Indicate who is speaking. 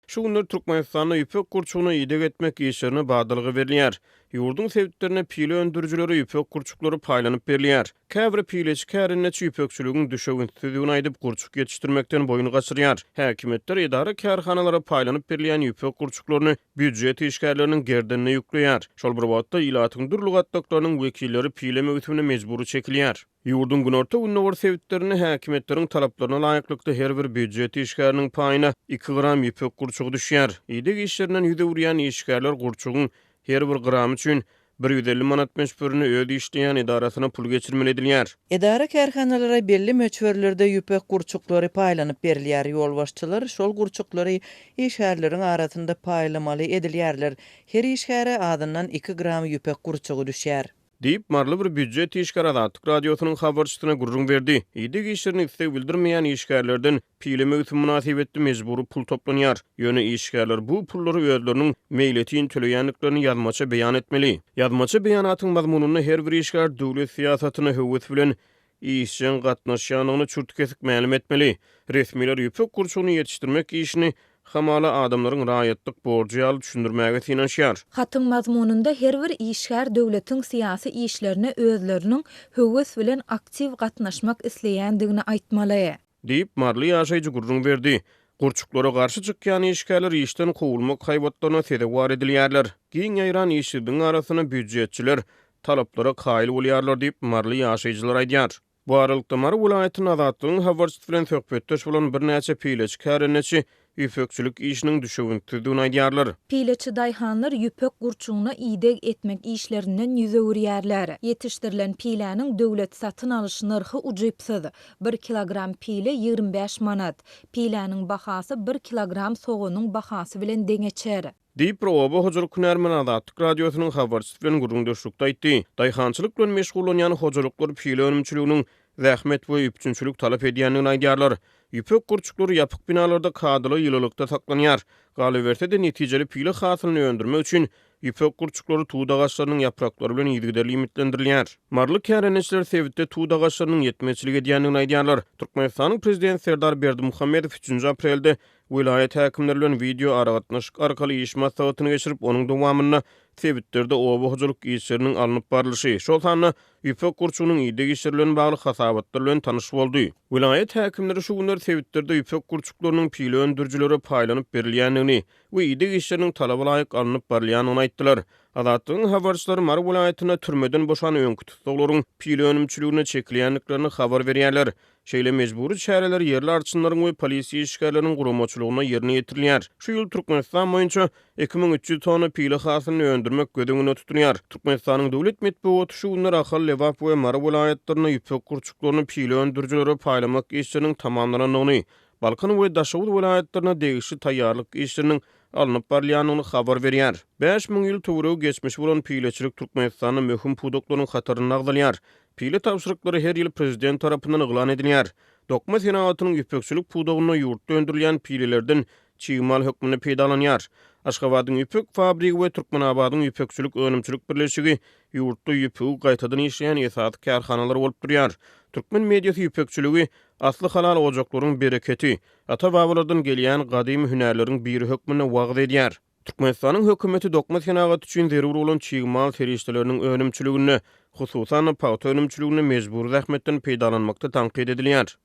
Speaker 1: Şu günler Türkmenistanda ýüpek gurçugyna ideg etmek işlerine badalga berilýär. Ýurduň sebitlerinde pile öndürijilere ýüpek gurçuklary paýlanyp berilýär. Käbir pileçi kärendeçi ýüpekçiligiň düşewüntsizdigini aýdyp, gurçuk ýetişdirmekden boýun gaçyrýar. Häkimiýetler edara-kärhanalara paýlanyp berilýän ýüpek gurçuklaryny býujet işgärleriniň gerdenine ýükleýär. Şol bir wagtda, ilatyň dürli gatlaklarynyň wekilleri pile möwsümine mejbury çekilýär. Ýurduň günorta-gündogar sebitlerinde häkimiýetleriň talaplaryna laýyklykda her bir býujet işgäriniň paýyna iki gram ýüpek gurçugy düşýär. Ideg işlerinden ýüz öwürýän işgärler gurçugyň her bir gramy üçin 150 manat möçberinde öz işleýän edarasyna pul geçirmeli edilýär.
Speaker 2: Edara-kärhanalara belli möçberlerde ýüpek gurçuklary paýlanyp berilýär. Ýolbaşçylar şol gurçuklary işgärleriň arasynda paýlamaly edilýärler. Her işgäre azyndan iki gram ýüpek gurçugy düşýär.
Speaker 1: Diýip, maryly bir býujet işgäri Azatlyk Radiosynyň habarçysyna gürrüň berdi. Ideg işlerine isleg bildirmeýän işgärlerden pile möwsümi mynasybetli mejbury pul toplanýar. Ýöne işgärler bu pullary özleriniň meýletin töleýändiklerini ýazmaça beýan etmeli. Ýazmaça beýanatyň mazmunynda her bir işgär döwlet syýasatyna höwes bilen işjeň gatnaşýandygyny çürt-kesik mälim etmeli. Resmiler ýüpek gurçugyny ýetişdirmek işini hamala adamlaryň raýatlyk borjy ýaly düşündirmäge synanyşýar.
Speaker 3: Hatyň mazmunynda her bir işgär döwletiň syýasy işlerine özleriniň höwes bilen aktiw gatnaşmak isleýändigini aýtmaly.
Speaker 1: Diýip, maryly ýaşaýjy gürrüň berdi. Gurçuklara garşy çykýan işgärler işden kowulmak haýbatlaryna sezewar edilýärler. Giň ýaýran işsizligiň arasynda býujetçiler talaplara kaýyl bolýarlar diýip, maryly ýaşaýjylar aýdýar. Bu aralykda, Mary welaýatynda Azatlygyň habarçysy bilen söhbetdeş bolan birnäçe pileçi kärendeçi ýüpekçilik işiniň düşewüntsizdigini aýdýarlar.
Speaker 3: Pileçi daýhanlar ýüpek gurçugyna ideg etmek işlerinden ýüz öwürýärler. Ýetişdirilen piläniň döwlet satyn alyş nyrhy ujypsyz, bir kilogram pile 25 manat. Piläniň bahasy bir kilogram soganyň bahasy bilen deňeçer.
Speaker 1: Diýip, bir oba hojalyk hünärmeni Azatlyk Radiosynyň habarçysy bilen gürrüňdeşlikde aýtdy. Daýhançylyk bilen meşgullanýan hojalyklar pile önümçiliginiň zähmet we üpjünçilik talap edýändigini aýdýarlar. Ýüpek gurçuklary ýapyk binalarda kadaly ýylylykda saklanýar. Galyberse-de, netijeli pile hasylyny öndürmek üçin ýüpek gurçuklary tut agaçlarynyň ýapraklary bilen yzygiderli iýmitlendirilýär. Maryly kärendeçiler sebitde tut agaçlarynyň ýetmezçilik edýändigini aýdýarlar. Türkmenistanyň Prezidenti Serdar Berdimuhamedow üçünji aprelde Welaýat häkimleri bilen wideo aragatnaşyk arkaly iş maslahatyny geçirip, onuň dowamynda sebitlerde oba hojalyk işleriniň alnyp barlyşy, şol sanda ýüpek gurçugynyň ideg işleri bilen bagly hasabatlar bilen tanyş boldy. Welaýat häkimleri şu günler sebitlerde ýüpek gurçuklarynyň pile öndürijilere paýlanyp berilýändigini we ideg işleriniň talaba laýyk alnyp barylýandygyny aýtdylar. Azatlygyň habarçylary Mary welaýatynda türmeden boşan öňki tussaglaryň pile önümçiligine çekilýändiklerini habar berýärler. Şeýle mejbury çäreler ýerli arçynlaryň we polisiýa işgärleriniň guramaçylygynda ýerine ýetirilýär. Şu ýyl Türkmenistan boýunça 2300 tonna pile hasylyny öndürmek göz öňünde tutulýar. Türkmenistanyň döwlet metbugaty şu günler Ahal, Lebap we Mary welaýatlarynda ýüpek gurçuklaryny pile öndürijilere paýlamak işleriniň tamamlanandygyny, Balkan we Daşoguz welaýatlarynda degişli taýýarlyk işleriniň alnyp barylýandygyny habar berýär. 5000 ýyl töweregi geçmişi bolan pileçilik Türkmenistanda möhüm pudaklaryň hatarynda agzalýar. Pile tabşyryklary her ýyl prezident tarapyndan yglan edilýär. Dokma senagatynyň ýüpekçilik pudagynda ýurtda öndürilýän pilelerden çig mal hökmünde peýdalanýar. Aşgabadyň ýüpek fabrigi we Türkmenabadyň ýüpekçilik önümçilik birleşigi ýurtda ýüpegi gaýtadan işleýän esasy kärhanalar bolup durýar. Türkmen mediasy ýüpekçiligi asly halal ojaklaryň bereketi, ata-babalardan gelýän gadymy hünärleriň biri hökmünde wagyz edýär. Türkmenistanyň hökümeti dokma senagaty üçin zerur bolan çig mal serişdeleriniň önümçiliginde, hususan-da, pagta önümçiliginde mejbury zähmetden peýdalanmakda tankyt edilýär.